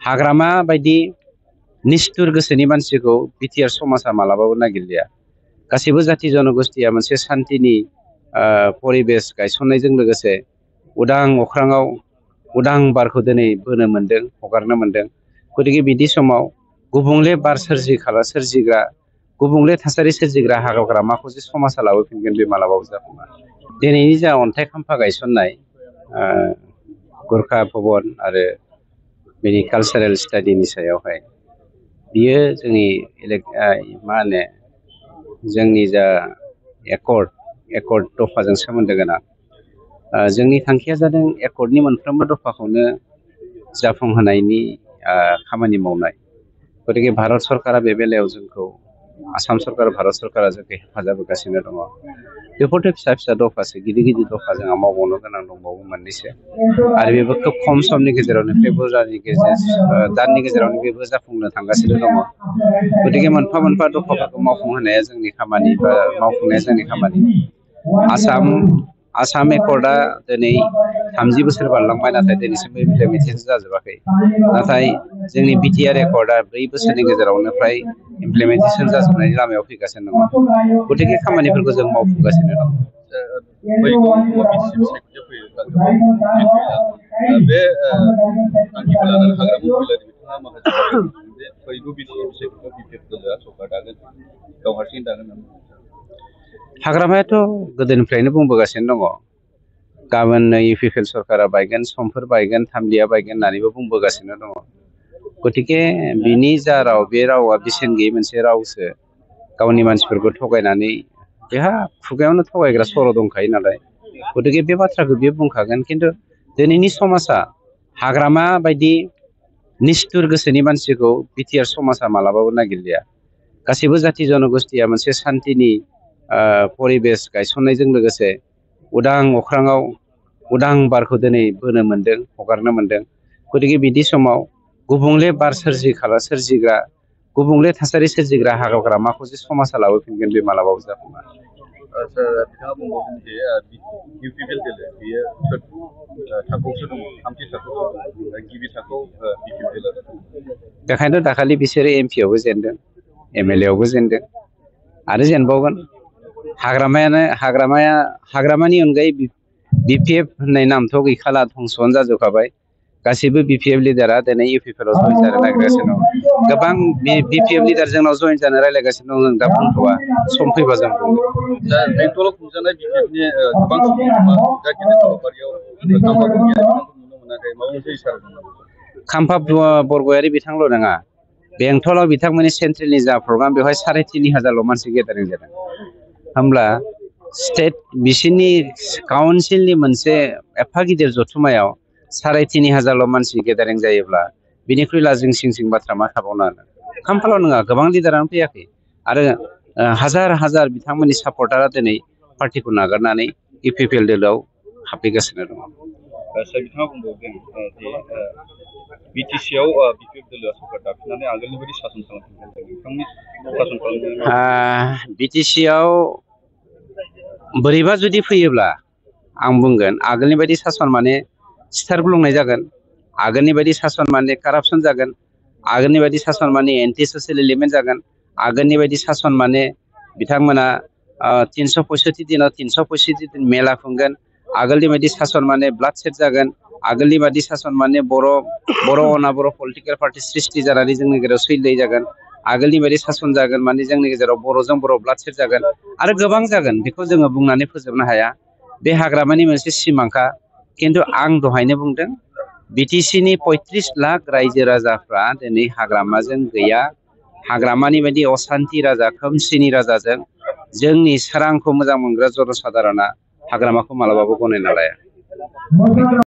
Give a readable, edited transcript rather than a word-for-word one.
हाग्रामा बायदि निष्ठुर गोसोनि मानसिखौ बिटिआर समाजा मालाबाबो नागिरलिया। गासैबो जाति जनगोष्ठीया मोनसे शान्तिनि परिबेश गायसननायजों लोगोसे उदां अख्राङाव उदां बारखौ दिनै बोनो मोन्दों, हगारनो मोन्दों। गतिके बिदि समाव गुबुंले बार सोरजिग्रा गुबुंले थासारि सोरजिग्रा हाग्रामाखौ जे समाजा लाबोफिनगोन बे मालाबाबो जाफुङा। दिनैनि जा अन्थाइ खाम्फा गायसननाय गुरखा भबन आरो बेनि कालचारेल स्टाडिनि सायावहाय बियो जोंनि जोंनि जा एकर्ड दफाजों सोमोन्दो गोनां। जोंनि थांखिया जादों एकर्डनि मोनफ्रोमबो दफाखौनो जाफुंहोनायनि खामानि मावनाय। गतिके भारत सरकारा बे बेलायाव जोंखौ आसाम सरकार भारत सरकारा जोंखौ हेफाजाब होगासिनो दङ। बेफोरथ' फिसा फिसा दफासो, गिदिर गिदिर दफा जोंहा मावबावनो गोनां दंबावो मोननैसो। आरो बेबो खोब खम समनि गेजेरावनो फेब्रुवारिनि दाननि गेजेरावनो बेबो जाफुंनो थांगासिनो दङ। गतिके मोनफा मोनफा दफाफोरखौ मावफुंहोनाया जोंनि खामानि बा मावफुंनाया जोंनि खामानि। आसाम एकर्डआ दिनै 30 बोसोर बारलांबाय, नाथाय दिनैसिमबो इमप्लिमेन्टेसन जाजोबाखै। नाथाय जोंनि बिटिआर एकर्डआ 4 बोसोरनि गेजेरावनो फ्राय इमप्लिमेन्टेसन जाजोबनायनि लामायाव फैगासिनो दङ। गतिके खामानिफोरखौ जों मावफुंगासिनो दं। हाग्रामायाथ' गोदोनिफ्रायनो बुंबोगासिनो दङ। गाबोन इउपिपिएल सरकारा बायगोन, समफोर बायगोन, थामलिया बायगोन होननानैबो बुंबोगासिनो दङ। गतिके बिनि जा राव, बे रावा बेसेन गैयै मोनसे रावसो। गावनि मानसिफोरखौ थगायनानै बेहा खुगायावनो थगायग्रा सर' दंखायो नालाय। गतिके बे बाथ्राखौ बियो बुंखागोन। खिन्थु दिनैनि समाजा हाग्रामा बायदि निष्ठुर गोसोनि मानसिखौ बिटिआर समाजा मालाबाबो नागिरलिया। गासैबो जाति जनगोष्ठीया मोनसे शान्तिनि परिबेश गायसननायजों लोगोसे उदां अख्राङाव उदां बारखौ दिनै बोनो मोन्दों, हगारनो मोन्दों। गतिके बिदि समाव गुबुंले बार सोरजिग्रा गुबुंले थासारि सोरजिग्रा हाग्रामाखौ जे समाजा लाबोफिनगोन बे मालाबाबो जाफुङा। बिथाङा बुंबावदों जे इउपिपिएल दोलो बेयो थाखोआवसो दङ, थामथि थाखोआव दङ, गिबि थाखोआव बिपिपिएल दङ। बेखायनोथ' दाखालि बिसोरो एमपिआवबो जेनदों, एमएलएआवबो जेनदों आरो जेनबावगोन। हाग्रामानि अनगायै बिपिएफ होननाय नामथ' गैखाला, धंस'आनो जाजोबखाबाय। गासैबो बिपिएफ लिडारा दिनै इउपिपिएलआव जइन जानो नागिरगासिनो दं। गोबां बिपिएफ लिडार जोंनाव जइन जानो रायज्लायगासिनो दं, जों दा बुंथ'वा, सम फैबा जों बुंगोन। दा बेंटलाव खुंजानाय बिपिएफनि गोबां सुबुंफोरा गिदिर हाबाफारियाव खाम्फा बरगयारि बिथांखौ नुनो मोनाखै, माबा मोनसे इसारा दं नामा? खाम्फा बरगयारि बिथांल' नङा, बेंटलाव बिथांमोननि सेन्ट्रेलनि जा प्रग्राम बेवहाय 3,500 मानसि गेदारिं जादों। होमब्ला बिसोरनि काउन्सिलनि मोनसे एफा गिदिर जथुमायाव 3,500 मानसि गेदारिं जायोब्ला बिनिख्रुइ लाजिं सिं बाथ्रा मा थाबावनो हानो। खाम्फाल' नङा, गोबां लिडारानो फैयाखै आरो हाजार हाजार बिथांमोननि सापर्टारा दिनै पार्टिखौ नागारनानै इउपिपिएल दोलोआव हाबफैगासिनो दङ। बिथाङा बुंबावदों जे बिटिसिआव बिपिएफ दोलोआ सरकार दाफिननानै आगोलनि बायदि सासन खालामफिनगोन। नोंथांनि सासन खालामनाया बिटिसिआव बोरैबा जुदि फैयोब्ला आं बुंगोन आगोलनि बायदि सासन माने सिथार बुंनाय जागोन, आगोलनि बायदि सासन माने कारापसन जागोन, आगोलनि बायदि सासन माने एन्टि ससियेल एलिमेन्ट जागोन, आगोलनि बायदि सासन माने बिथांमोना 365 दिनाव 365 दिन मेला खुंगोन, आगोलनि बायदि सासन माने ब्लाड सेट जागोन, आगोलनि बायदि सासन माने बर' अनाबर' पलिटिकेल पार्टि सृष्टि जानानै जोंनि गेजेराव सैलाय जागोन, आगोलनि बायदि सासन जागोन माने जोंनि गेजेराव बर'जों बर' ब्लाड सेट जागोन आरो गोबां जागोन। बेखौ जोङो बुंनानै फोजोबनो हाया। बे हाग्रामानि मोनसे सिमांखा। खिन्थु आं दहायनो बुंदों, बिटिसिनि 35 लाख रायजो राजाफ्रा दिनै हाग्रामाजों गैया। हाग्रामानि बायदि असान्ति राजा, खोमसिनि राजाजों जोंनि सोरांखौ मोजां मोनग्रा जनसाधारना हाग्रामाखौ मालाबाबो गनायना लाया।